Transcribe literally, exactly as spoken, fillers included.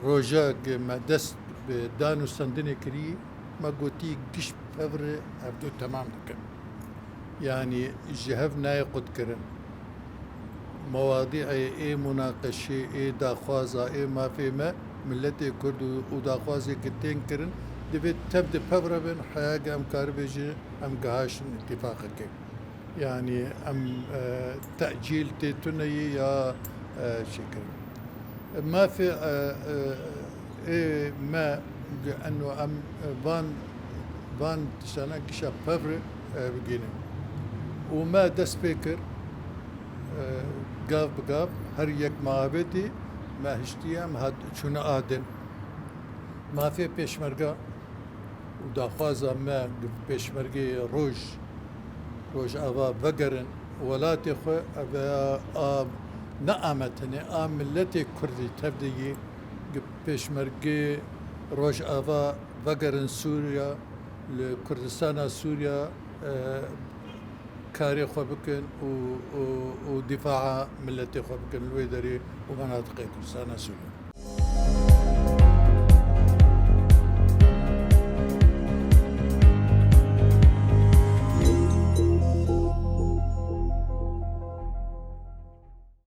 Roja ku me dest bi danûstendinê kirî, me gotî giş pevre hevdu temam dikin. Yanî ji hev nayê qutkirin. Mewadîê ê munaqeşê, ê daxwaza, ê mafê me, miletê Kurd û, û daxwazê ku tên kirin, divê tev di pevre bin, heya ku em karibê jî em gihaşin îtîfaqekê. Yanî em, e, tecîl tê tune yî ya, e, çêkirin. Mafê, e, e, ê me, eno em, e, van, van tiştana gişa pevre, e, bigihînin. Û me dest pê kir, e, gav bi gav, her yek me avêtî, me hiştî em hat, çûne a din. Mafê pêşmerga û daxwaza me, pêşmergê roj, Rojava vegerin welatê xwe, ev a, ne a me tenê, a miletê Kurdî tev de yî, pêşmergê Rojava vegerin Sûriya, li Kurdistana Sûriya, e, karê xwe bikin û, û, û dîfaa miletê xwe bikin li wê derê û menatiqê Kurdistana Sûriya.